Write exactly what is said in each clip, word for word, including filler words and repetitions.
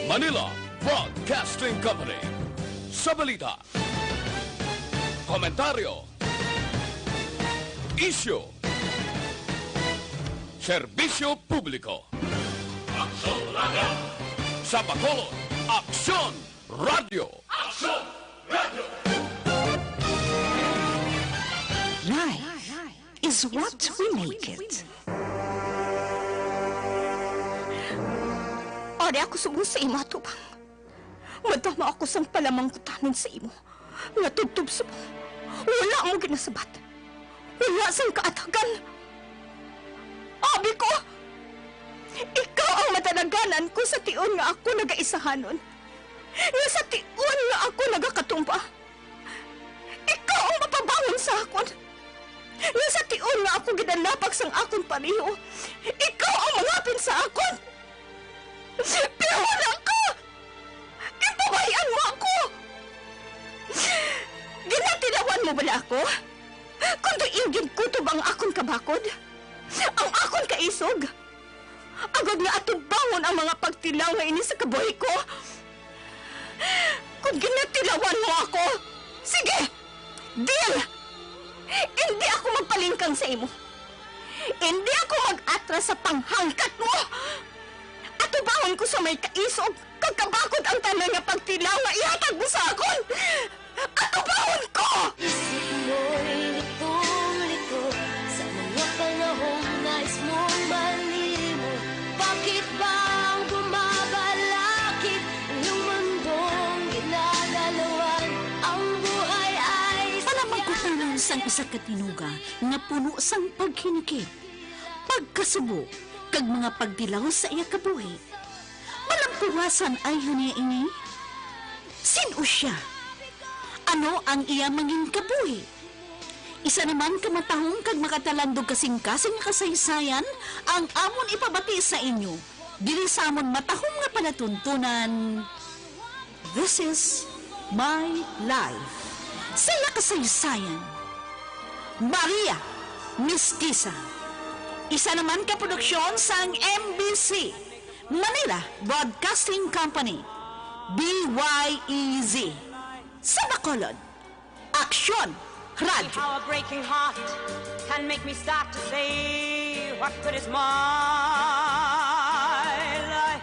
Manila Broadcasting Company. Sa balita, komentaryo, isyu, serbisyo publiko. Aksyon Radyo. Sa Bacolod, Aksyon Radyo. Aksyon Radyo. Life is what we make it. Ari ako subong sa imo, atubang. Madamo ako sang palamangkutanon sa imo nga tubtob subong wala mo ginasabat. Wala sang kaatagan. Abi ko, ikaw ang madalaganan ko sa tion nga ako nagaisahanon, nga sa tion nga ako nagakatumba. Ikaw ang mapabangon sa akon, nga sa tion nga ako ginalapag sang akon pareho. Ikaw ang mangapin sa akon. Pero wala ka! Ginpabay-an mo ako! Ginatilawan mo bala ako? Kon diin ginkutob ang akon kabakod, ang akon kaisog, agod nga atubangon ang mga pagtilaw nga ini sa kabuhi ko? Kon ginatilawan mo ako, sige! Deal! Indi ako magpalingkang sa imo. Indi ako mag-atras sa panghangkat mo. Atubangon ko sa may kaisog kag kabakod ang tanan nga pagtilaw nga ihatag mo sa akon. Atubangon ko! Isip mo'y litong-lito sa mga panahong nais mong malimot. Bakit ba ang bumabalakid iyong mundong ginagalawan? Ang buhay ay Palamangkutanan sang isa ka tinuga nga puno sang paghinikit, pagkasubo, kag mga pagtilaw sa iya kabuhi. Malampuwasan ayhan niya ini? Sin-o sia? Ano ang iya manginkabuhi? Isa naman ka matahom kag makatalandog kasing-kasing nga kasaysayan ang amon ipabati sa inyo diri sa amon matahom nga palatuntunan. This is My Life. Sa iya kasaysayan, Maria Mestiza. Isa naman ka produksyon sang M B C, Manila Broadcasting Company, B Y E Z. Sa Bacolod, Aksyon Radyo. How a breaking heart can make me start to say, what good is my life?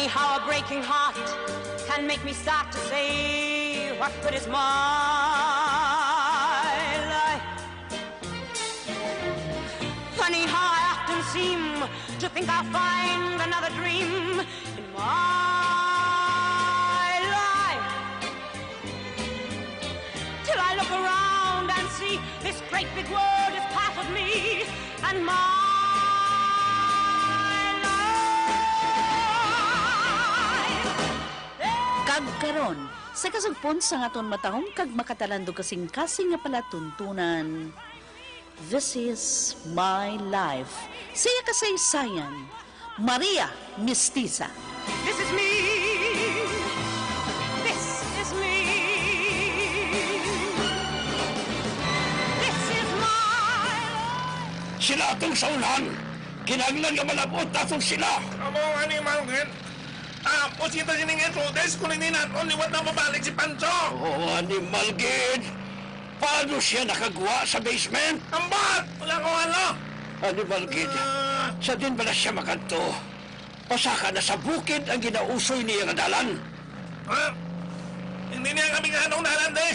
How a breaking heart can make me start to say, "What good is my life?" Funny how I often seem to think I'll find another dream in my life, till I look around and see this great big world is part of me and my life. Kag karon, sa kasugpon sang aton matahom kag makatalandog kasing-kasing nga palatuntunan, This is my life. Sa iya kasaysayan, Maria Mestiza. This is me. This is me. This is my life. Sila atong sa unahan. Kinahanglan nga malab-ot naton sila. Amo ang animal, Gid. Ah, o kita sining Herodes, kung hindi naton liwat na mabalik si Pancho. Oh, animal, Gid. Paano siya nakagwa sa basement? Ambat! Wala ko ano. Animal, Gid. Ah. Sa din bala siya makadto? Pasaka na sa bukid ang ginausoy niya nga dalan. Ha? Hindi niya kami nga anong dalan, de.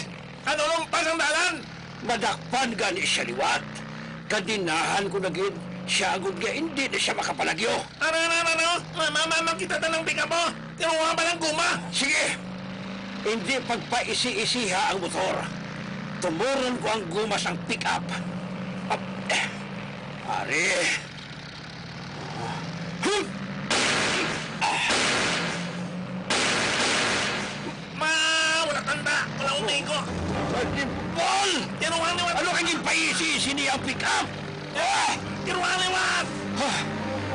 Ano nung pasang dalan? Madakpan gani siya liwat. Kadinahan ko na gid siya agud nga indi na siya makapalagyo. Ano, ano, ano, ano? Ma, ma, ma, makita ta ng pick-up, oh. Kinuha pa ng guma. Sige. Hindi pagpaisi-isiha ang motor. Tumuron ko ang guma sang pick-up. Ap-, eh, pare. Huh! Ah. Ma, wala tanda. Wala umigo. Animal! Kinuha ni Wat. Ano kang ginpaisi-isi niya ang pick-up? Ah! Kinuha ni Wat. Ah!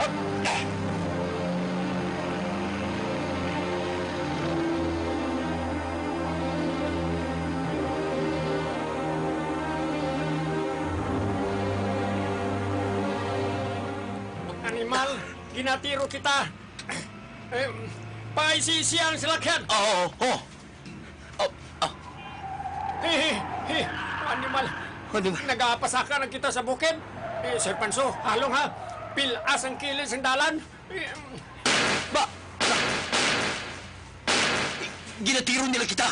Ah! Animal, ginatiro kita. Eh, paisisi ang salakyan. Oo, oo. Oh, ah. Hey, hey, hey, animal. Animal. Nagapasaka na kita sa bukid. Eh, Sir Panso, halong ha. Pilas ang kilid sang dalan. Eh, ba? Ginatiro nila kita.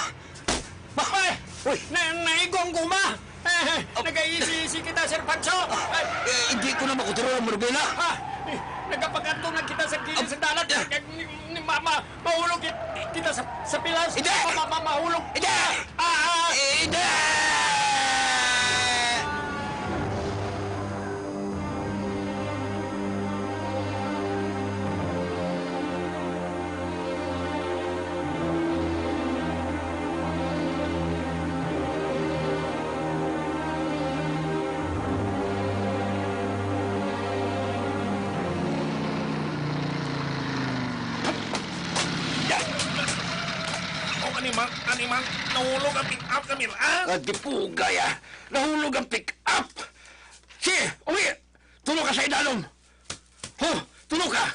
Ba? Ay, uy, na, naigo ang guma. Eh, nagaisi-isi kita, Sir Pancho. Ah, eh, hindi ko na makontrol ang manubela. Ah, eh, nagapag-anto na kita sa kilid sa dalan. Ah. Kag ni, ni mama, mahulog kit-, kita sa, sa pilas. Hindi! Ma, ma, ma, mahulog. Hindi! Ah, ah. Eh, hindi! Oh, animal, animal, nahulog ang pick-up kami, ah! Ah, di pugay, ah! Nahulog ang pick-up! Sige, uwi! Tulo ka sa idalom! Huh, tulo ka!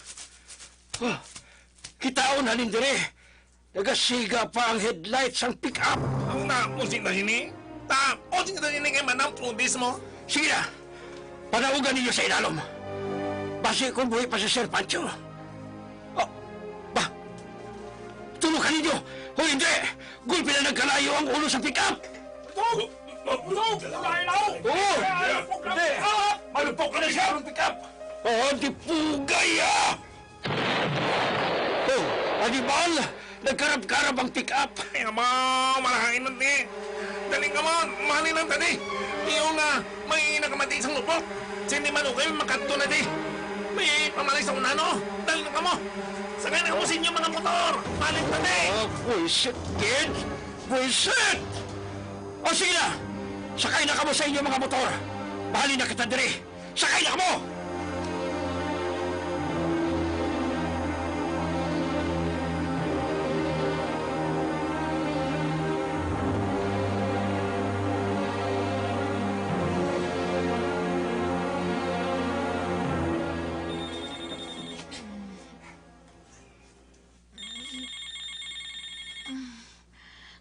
Huh, kitaon halin dire. Nagasiga pa ang headlight sang pick-up. Ang tapos kita sini. Tapos kita sini kay manang pudis mo. Sige na. Panaugan ninyo sa ilalom. Basi kung buhi pa si Sir Pancho. Oh, ba? Tulo ka ninyo. Hoy, hindi! Gulpi na nagkalayo ang ulo sa pick-up. Busog! Busog! Lain ako! Oo! Hindi! Malupok na siya ang pick-up! Oh, di pugay, ah! Oh, animal! Nagkarab-karab ang pick-up! Ay, ama, malahain man, eh. Daling ka mo, mali lang tani. Iyo nga, may nakamati isang lupok. Sindi man okay, makadto na di. May pamalik sa una, no? Daling ka mo. Sakay na kamo sa inyo mga motor. Balik na di. Ah, buisit, kid. Buisit! O sige na, sakay na kamo sa inyo mga motor. Bahali na kita diri. Sakay na kamo!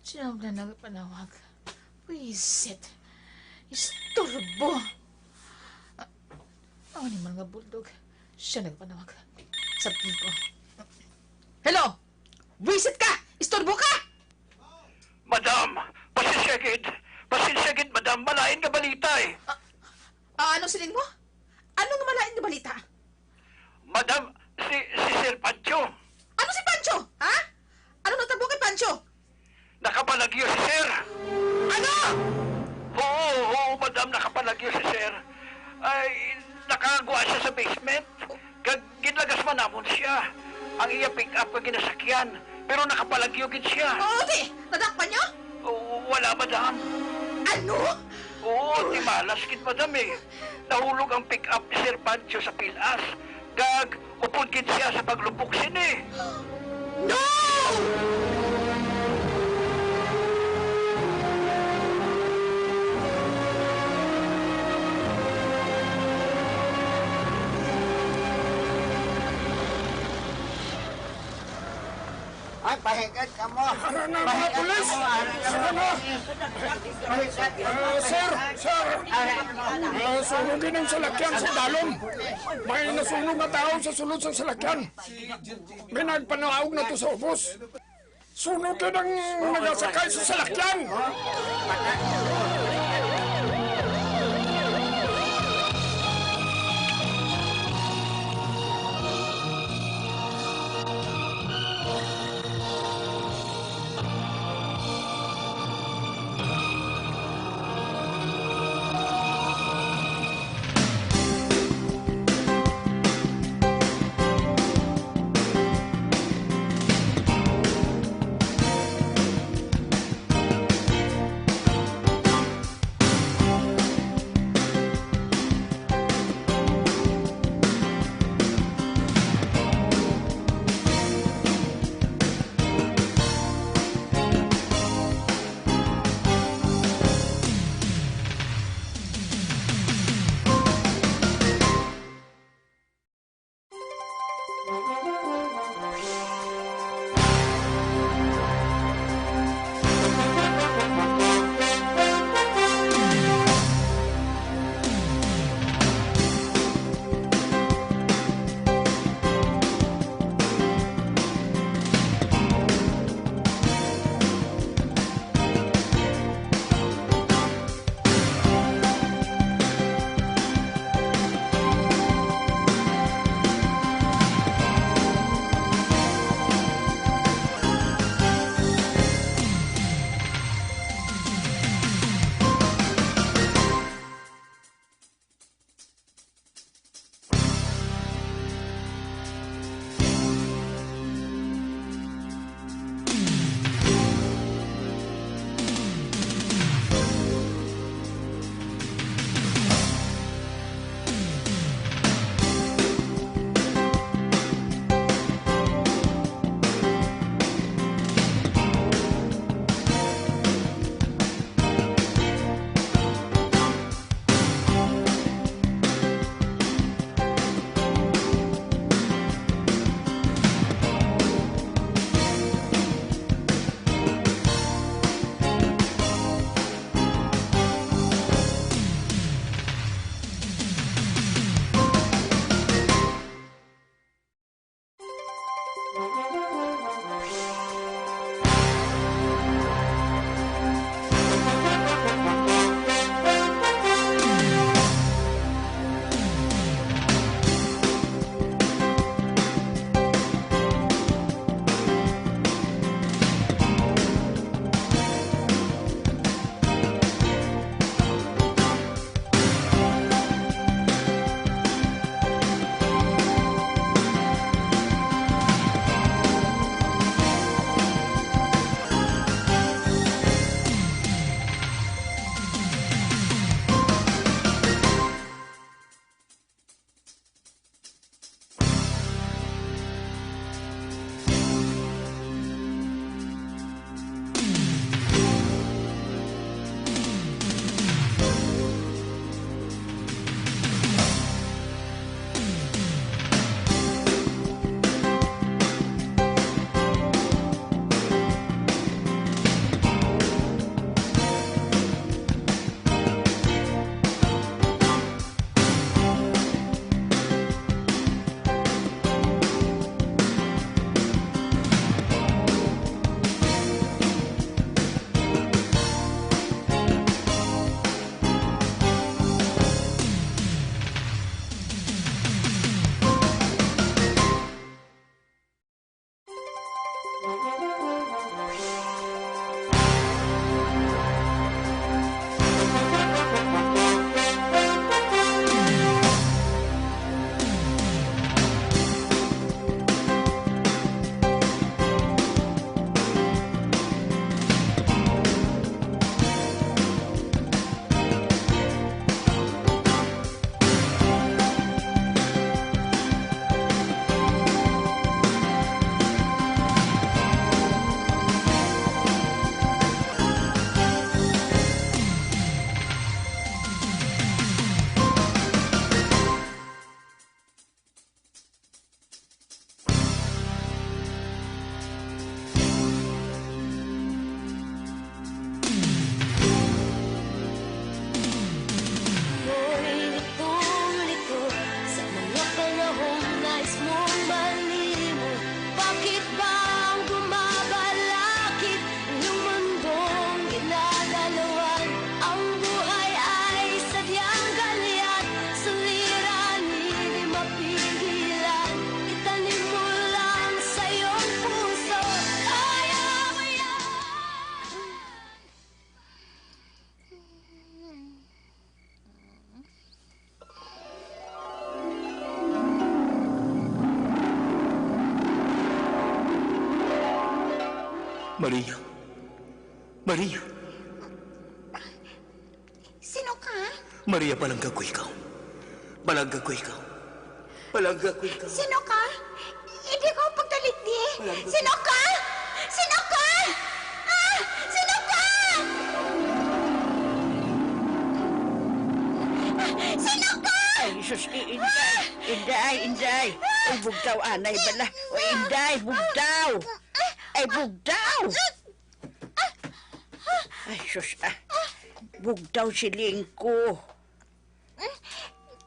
Sino na nagpanawag? Wisit! Isturbo! Ah, ang animal nga bulldog. Siya nagpanawag. Sa ko. Hello? Buwisit ka! Istorbo ka! Madam, pasensya gid. Pasensya gid, madam. Malain nga balita eh. Ah, ah, ano siling mo? Ano nga malain nga balita? Madam, si, si Sir Pancho. Ano si Pancho? Ha? Ano natabo kay Pancho? Nakapalagyo si Sir. Ano? Oo, oo, madam, nakapalagyo si Sir. Ay, nakagwa siya sa basement. Gag-, ginlagas man namon siya. Ang iya pick-up nga ginasakyan. Pero nakapalagyo gid siya. Oo, di. Nadakpan niyo? Oo, wala, madam. Ano? Oo, timalas gid, madam, eh. Nahulog ang pick-up ni Sir Pancho sa pilas. Gag, upod gid siya sa paglupok sini. No! Ay, pahikat ka mo. Ara na, mga pulis! Ara na! Pahikat ka mo. Ah, sir! Sir! Ah, sunog ang salakyan sa dalom. May nasunog nga tawo sa sulod sa salakyan. May nagpanaog na to sa ubos. Sunog ang nagasakay sa salakyan. Maria. Maria. Sino ka? Maria, palangga ko ikaw. Palangga ko ikaw. Palangga ko ikaw. Sino ka? Hindi ko pagdalit di. Palangga ko. Sino ka? Sino ka? Ah! Sino ka? Ah! Sino ka? Ay, sus, i-, Inday. Inday, Inday. Ay, bugtaw, anay bala. O, Inday, bugtaw. Ay, bugtaw. Ay, sus, ah. Bugtaw siling ko.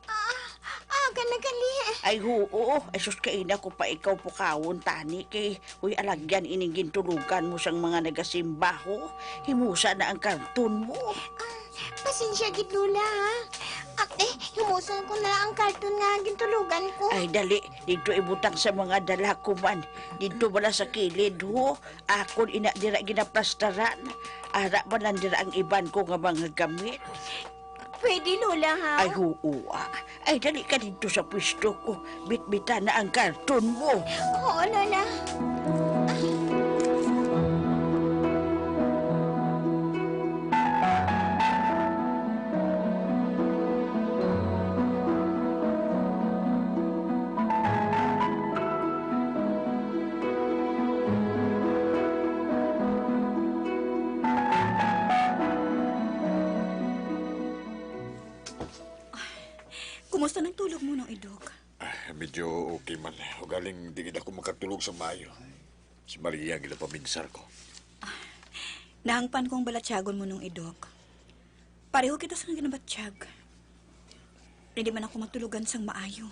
Ah, aga na gali. Ay, huo. Ay, sus, kaina ko pa ikaw pukawon tani kay, uy, alagyan ining gintulugan mo sang mga nagasimba, ho. Himusa na ang karton mo. Ah, pasensya gid, Lola, ha? Ah, eh, himusa ko na ang karton nga gintulugan ko. Ay, dali. Dito ibutang sa mga dala ko man. Dito bala sa kilid, ho. Akon ina dira ginaplastaran. Ara man lang dira ang iban ko nga mga gamit. Pwede, Lola, ha? Ay, huo, ah. Ay, dali ka dito sa pwesto ko. Bitbitan na ang karton mo. Oo, Lola. Kumusta nang tulog mo, Nong Idok? Ah, medyo okay man. Ugaling di gid ako makatulog sa maayo. Si Maria ang ginapaminsar ko. Nahangpan kong balatyagon mo, Nong Idok. Pareho kita sa ginabatyag. Hindi man ako matulugan sang maayo.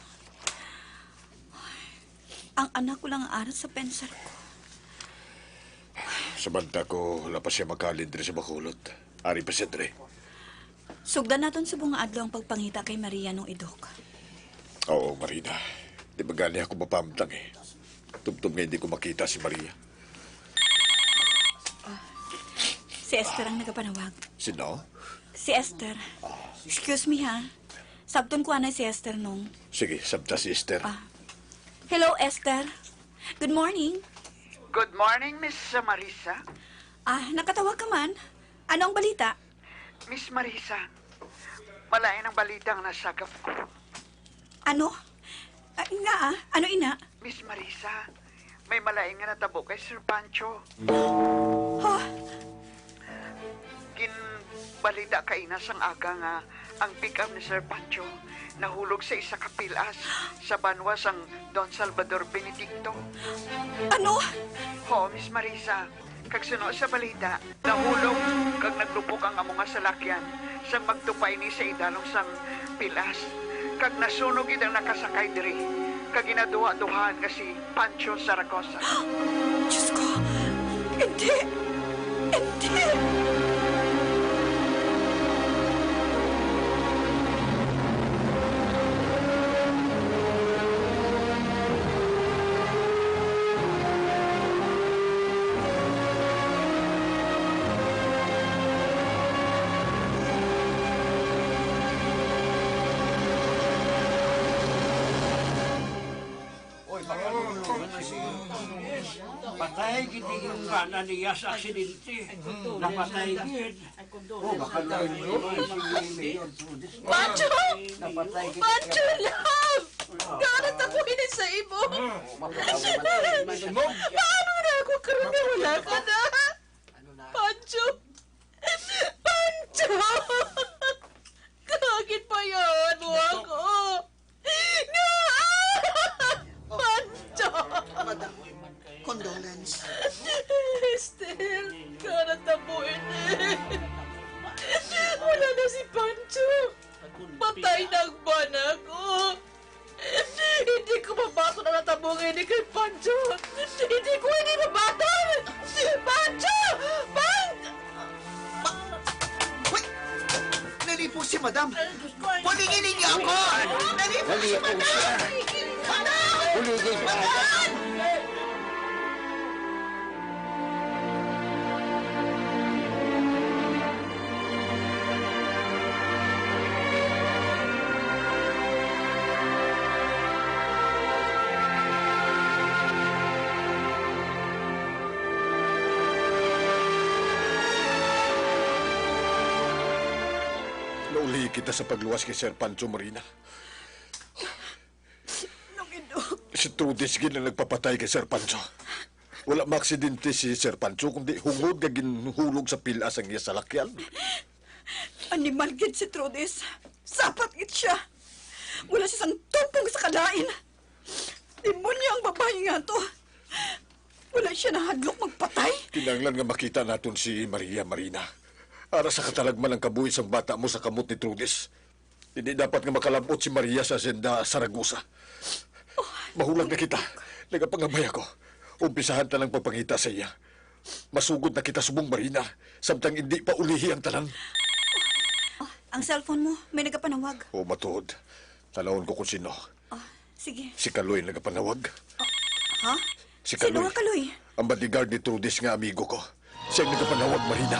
Ang anak ko lang ang aras sa pensar ko. Sa banta ko, wala pa siya makalin diri sa Bacolod. Ari pa siya diri. Sugdan naton subong nga adlaw ang pagpangita kay Maria, Nong Idok. Oo, Marina. Di ba gani ako mapamtang eh? Tubtob nga hindi ko makita si Maria. Ah, si Esther ang nagapanawag. Sino? Si Esther. Ah. Excuse me, ha. Sabton ko anay si Esther, Nong. Sige, sabta si Esther. Ah. Hello, Esther. Good morning. Good morning, Miss Marisa. Ah, nakatawag ka man. Ano ang balita? Miss Marisa, malain ang balita nga nasagap ko. Ano? Ah, nga, ah? Ano ina? Miss Marisa, may malain nga natabo kay Sir Pancho. Ha? Ginbalita kaina sang aga nga ang pick-up ni Sir Pancho nahulog sa isa ka pilas sa banwa sang Don Salvador Benedicto. Ano? Ho, Miss Marisa. Kag suno sa balita, nahulog kag naglupok ang amo nga salakyan sang magtupay ni sa idalom sang pilas, kag nasunog gid ang nakasakay diri, kag ginaduhaduhaan nga si Pancho Zaragoza. Diyos ko! Hindi! Hindi! Oy, patay gid yung bana niya sa aksidente. Napatay gid. Oh, baka na yun. Pancho! Napatay gid. Pancho, love! Gara ta ko ini sa imo. Paano na ako karon nga wala ka na? Pancho! Pancho! Kagit pa yan mo ako! Pancho! Madam, condolence. Esther, karatabuin eh. Wala na si Pancho. Patay na ang bana ko. Hindi ko mabaton ang natabo nga ini kay Pancho. Hindi ko ini mabaton! Pancho! Pan- Ma-, Uy! Nalipong si Madam! Buligin ninyo ako! Nalipong si Madam! Madam! Buligin si Madam! Naulihi kita sa pagluwas kay Sir Pancho, Marina. Nung idok. Si Trudes gid ang nagpapatay kay Sir Pancho. Wala maaksidente si Sir Pancho, kundi hungod nga ginhulog sa pila sang iya salakyan. Animal gid si Trudes. Sapat gid siya. Wala siya sang tumpong sa kalain. Demonyo ang babayi nga to. Wala siya nahadlok magpatay. Kinahanglan nga makita naton si Maria, Marina. Ara sa katalagman ang kabuhi sang bata mo sa kamot ni Trudes. Hindi dapat nga makalabot si Maria sa Hacienda Saragosa. Mahulag na kita. Nagapangabay ako. Umpisahan ta nang pagpangita sa iya. Masugod na kita subong, Marina, samtang hindi pa ulihi ang tanan. Oh, ang cellphone mo, may nagapanawag. Oh, matuod. Tanawon ko kung sino. Oh, sige. Si Kaloy ang nagapanawag. Oh, ha? Si Sino Kaloy. Nga Kaloy? Ang bodyguard ni Trudes nga amigo ko. Siya ang nagapanawag, Marina.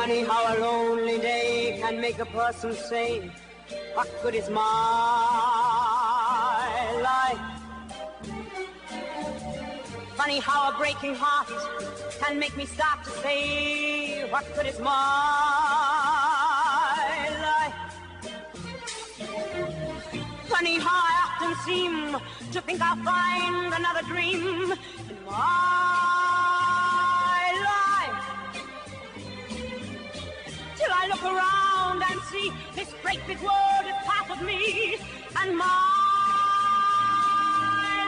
Funny how a lonely day can make a person say, "What good is my life?" Funny how a breaking heart can make me start to say, "What good is my life?" Funny how I often seem to think I'll find another dream in my life. Till I look around and see this great big world is part of me and my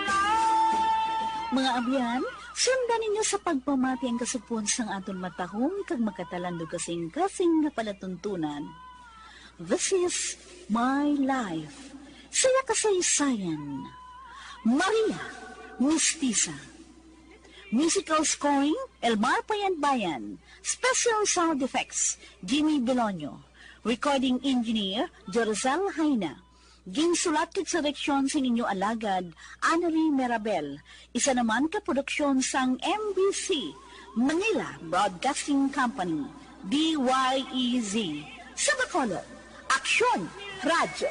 life. Mga abyan, sundan ninyo sa pagpamati ang kasugpon sang aton matahom kag magkatalandong kasing-kasing nga palatuntunan. This is My Life. Saya kasaysayan. Maria, Mistisa. Musical scoring, Elmar Payanbayan. Special sound effects, Jimmy Belonio. Recording engineer, Jorosel Jaina. Ginsulat kag direksyon sang inyo alagad, Annalie Mirabel. Isa naman ka produksyon sang M B C, Manila Broadcasting Company, D Y E Z. Sa Bacolod, Aksyon Radyo.